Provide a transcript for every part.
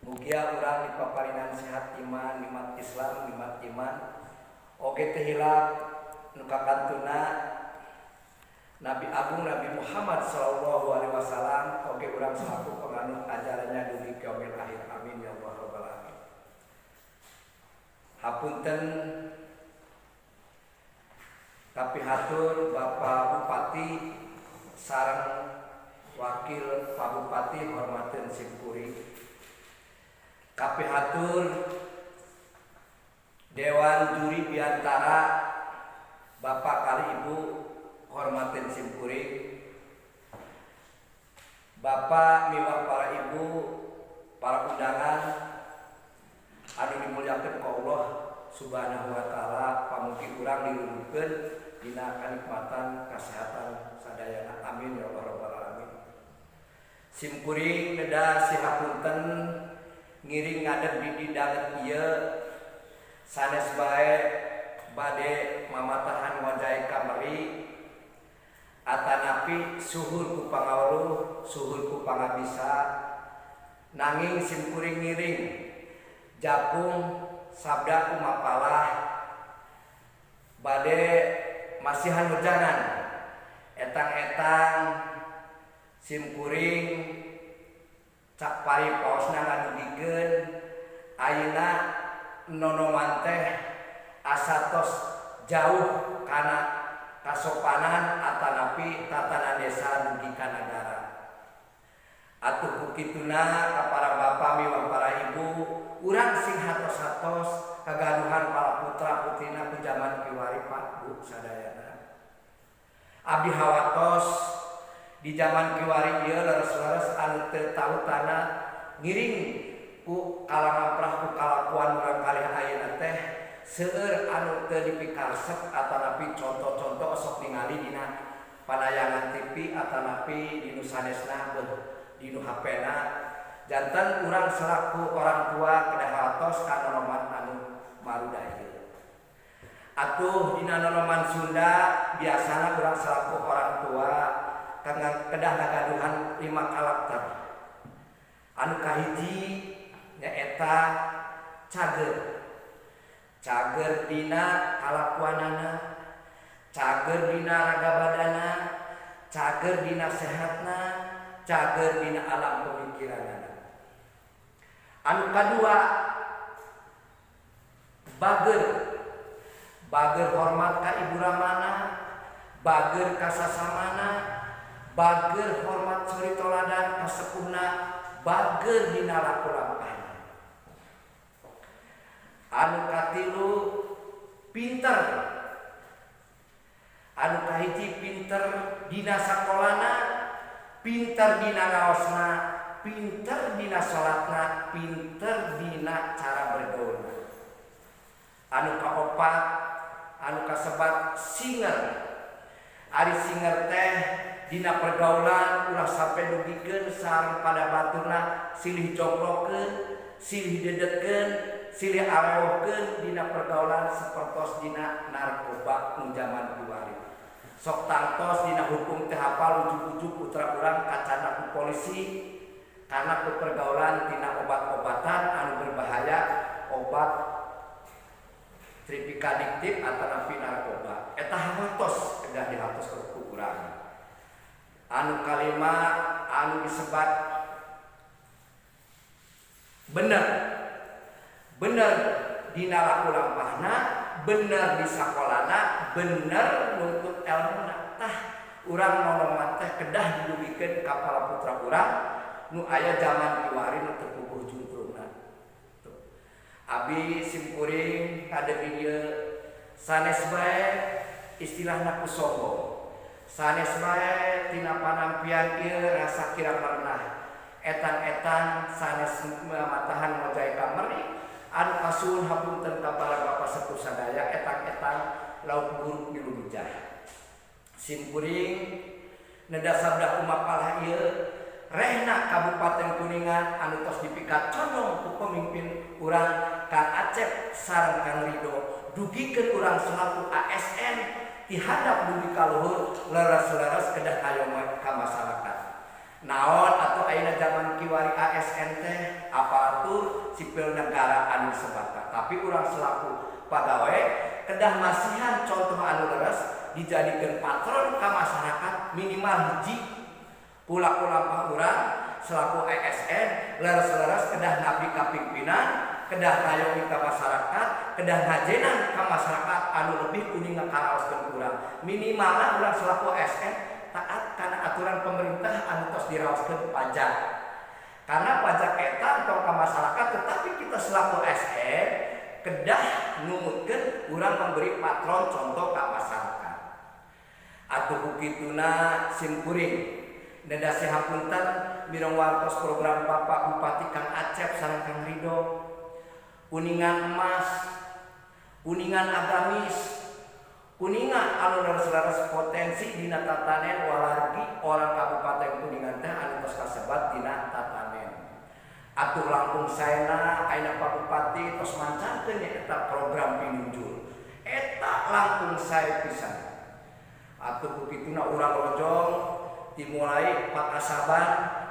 Mugia urang dipaparinan sehat iman, nikmat Islam, nikmat iman. Oge teu hilap nu kakantuna Nabi Agung Nabi Muhammad sallallahu alaihi wasallam, oge urang selaku penganut ajarannya dugi ka yaumil akhir. Amin ya Allah rabbal alamin. Hapunten kapihatur Bapak Bupati sareng Wakil Pak Bupati, hormateun simkuring. Kapihatur Dewan Juri Biantara, Bapak kalih Ibu, hormateun simkuring. Bapak miwah para ibu, para undangan anu dimuliakeun ku Allah Subhanahu wa taala, pamugi urang dilulukeun dina kanikmatan kesehatan sadayana. Amin ya Allah rabbal alamin. Simkuring neda sihapunten ngiring ngadeg di didanget ieu, sanes bae bade mamatahan ngojay kamari atanapi suhur ku pangawruh, suhur ku pangabisa, nanging simkuring ngiring japung sabda ku mapalah bade masihan wejangan. Etang-etang simkuring cak pari paosna ngadugikeun ayeuna nonoman teh asa tos jauh kana kasopanan atanapi tatanan desa dugi ka nagara. Atuh ku kituna, ka para bapak miwah para ibu, urang sing hatos-hatos kagaduhan para putra putrina ku zaman kiwari. Pak, Bu sadayana, abdi hawatos di zaman kiwari ieu leres-leres anu teu tautana ngiring ku kalangamprah ku kalakuan urang kalih ayeuna teh seueur anu teu dipikaresep atanapi contoh-contoh sok ningali dina panayangan TV atanapi di nu sanesna, beuh di nu HP-na. Janten urang selaku orang tua kedah hatos ka nonoman anu maruda ieu. Atuh dina nonoman Sunda biasana urang selaku orang tua kedah ngagaduhan lima karakter. Anu kahiji nyaeta cager. Cager dina kalakuanana, cager dina raga badana, cager dina sehatna, cager dina alam pemikiranana. Anu kadua bager. Bager hormat ka ibu ramana, bager ka sasamana, bager hormat suri toladan ka sepuhna, bager dina laku lampahna. Anu katilu pinter. Anu kahiji pinter dina sakolana, pinter dina ngaosna, pinter dina salatna, pinter dina cara bergaulna. Anu kaopat anu kasebat singer. Ari singer teh dina pergaulan ulah sampai dugikeun sareng pada baturna silih jonglokeun, silih dedekeun, silih arewokeun dina pergaulan sapertos dina narkoba nu zaman kiwari. Sok tangtos dina hukum teh hafal, ujug-ujug putra urang kacandak ku polisi karena ku pergaulan tina obat-obatan anu berbahaya, obat tripikadiktif atanapi narkoba. Eta hawatos kedah dihatos ku urang. Anu kalima anu disebat bener. Bener dina laku lampahna, bener di sakolana, bener nuntut elmuna. Tah, urang nonoman teh kedah didugikeun ka para putra urang nu aya zaman kiwari nu teu puguh juntrungna. Abi simkuring ngadeg di dieu sanes bae istilahna ku sombong, sanes bae tina panampian ieu rasa kirang merenah. Etang-etang sanes matahan ngojay kamari. Anu kasuhun, hapunten ka para bapak sepuh sadaya, etang-etang lauk buruk di lumijah. Simkuring neda sabda kumapalah ieu rehna Kabupaten Kuningan anu tos dipikacondong ku pemimpin urang Kang Acep sareng Kang Ridho, dugikeun urang selaku ASN ti handap dugi ka luhur leres-leres kedah ngayoma ka masyarakat. Naon atau ayeuna zaman kiwari ASN teh aparatur sipil negara anu disebutna, tapi urang selaku pegawai kedah masihan contoh anu leres, dijadikan patron ka masyarakat minimal hiji. Pula kulampah urang selaku ASN leres-leres kedah ngabdi ka pimpinan, kedah ngayomi ka masyarakat, kedah ngajenan ka masyarakat anu lebih kuninga karaoskeun urang. Minimalna urang selaku ASN taat kana aturan pemerintah anu tos diraoskeun pajak, karena pajak eta entong ka masyarakat, tetapi kita selaku ASN kedah numutkeun urang memberi patron contoh ka masyarakat. Atuh kukituna simkuring nedasi hapunten mireng wartos program Bapak Bupati Kang Acep sareng Kang Ridho, Kuningan emas, Kuningan agamis, Kuningan anu leres-leres potensi dina tatanen. Walargi orang Kabupaten Kuningan teh anu tos kasebat dina tatanen. Atuh langkung saena ayeuna Pak Bupati tos mancarkeun eta program Pinunjul, eta langkung sae pisan. Atuh kukituna urang rojong dimulai Pak Asaban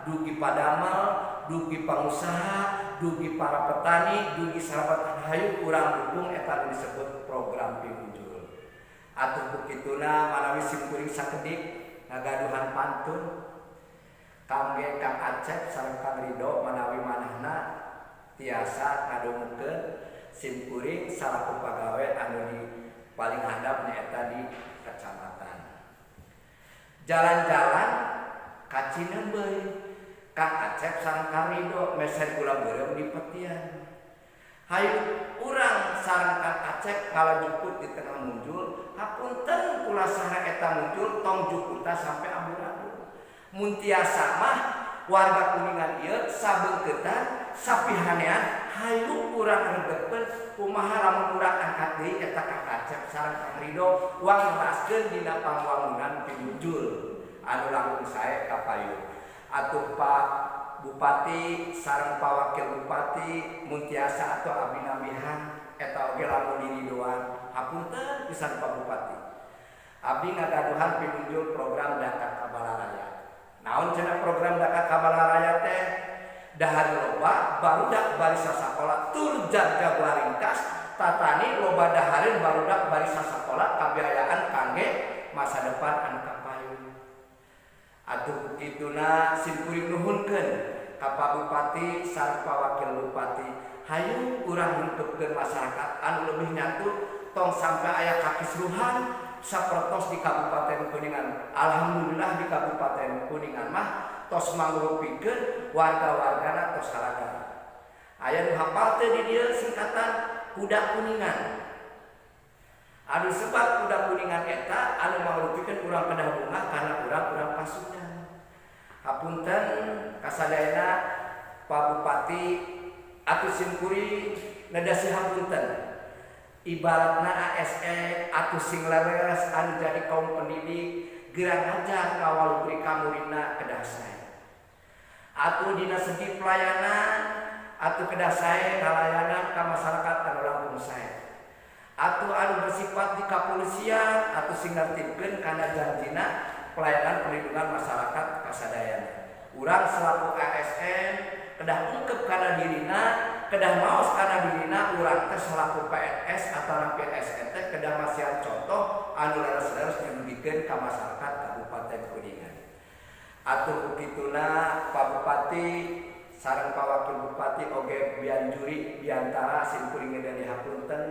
dugi padamel, dugi pangusaha, dugi para petani, dugi sahabat, hayu urang dukung eta disebut program Pinunjul. Atuh kukituna manawi simkuring sakedik ngagaduhan pantun kangge Kang Acep sareng Kang Ridho, manawi manahna tiasa ngadungukeun simkuring salaku pagawe anu di paling handap nyaeta di kecamatan. Jalan-jalan ka Cineumbeui, Kang Acep sareng Kang Ridho meser gula beureum di petian. Hayu urang sareng Kang Acep ngala jukut di tengah muncul. Hapunten, pulasara eta muncul tong jukuta sampai amburadul. Mun tiasa mah warga Kuningan ieu sabeungkeutan sapihanean, hayu urang regepeun kumaha lamun urang angkat deui eta Kang Acep sareng Kang Ridho wang neraskeun dina pangwangunan Pinunjul anu langkung sae kapayun. Atuh Pak Bupati sareng Pak Wakil Bupati, mun tiasa atau abdi nambihan eta oge lamun diridoan. Hapunten pisan, Pak Bupati, abdi ngagaduhan Pinunjul program Daka Kabalaraya. Naon cenah program Daka Kabalaraya teh? Dahar loba barudak bari sasakola tur jaga ringkas tatani, loba dahareun barudak bari sasakola, kabiayaan kangge masa depan anu kapayun. Atuh kituna simkuring nuhunkeun ka Pak Bupati sareng Pak Wakil Bupati. Hayu urang rungkepkeun masyarakat anu lebih nyatu, tong sampai aya kakisruhan sapertos di Kabupaten Kuningan. Alhamdulillah di Kabupaten Kuningan mah tos mangrupikeun warga-wargana tos haraga. Aya nu hafal teu di dieu singkatan Kuda Kuningan? Anu sebab Kuda Kuningan eta anu mangrupikeun urang kedah bungah karena urang-urang Pasundan. Hapunten kasadayana, Pak Bupati, atuh simkuring nedasi hapunten. Ibaratna ASN atuh sing leres anu jadi kaum pendidik gerang ngajar ngawalubri ka muridna kedah sae. Atuh dina segi pelayanan atuh kedah sae, ngalayanan ka masyarakat anu langkung sae. Atuh anu bersifat di kepolisian atuh sing nertibkeun kana janjina pelayanan perlindungan masyarakat kasadayana. Urang selaku ASN kedah ungkep kana dirina, kedah maos kana dirina, urang teh selaku PNS atau PSN teh kedah masihan contoh anu leres-leres didugikeun ka masyarakat Kabupaten Kuningan. Atuh kituna Pak Bupati sareng Pak Wakil Bupati oge bianjuri biantara, simkuring dari hapunten,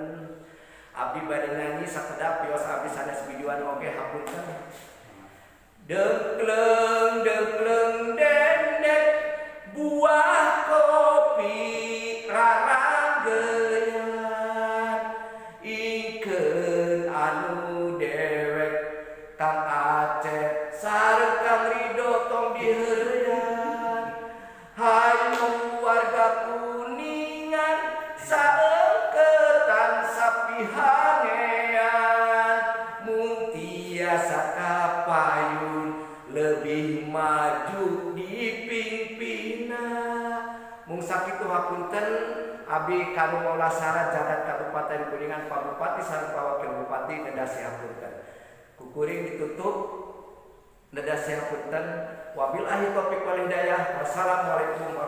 abdi bade nyanyi sakedap, pios abdi sanes biduan oge, hapunten. Dekleng dekleng dendek buah kopi raranggeyan, ikeun anu dewek, Kang Acep sareng Kang Ridho tong diheureyan. Hayu warga Kuningan saengketan sapihanean, mun tiasa kapayun lebih maju di pingpina. Mung sakitu hapunten abdi kanu Maulasara jagat Kabupaten Kuningan. Pak Bupati sareng Pak Wakil Bupati nedasi hapunten, kukuring ditutup. Neda punten. Wabillahi taufik wal hidayah. Wassalamualaikum.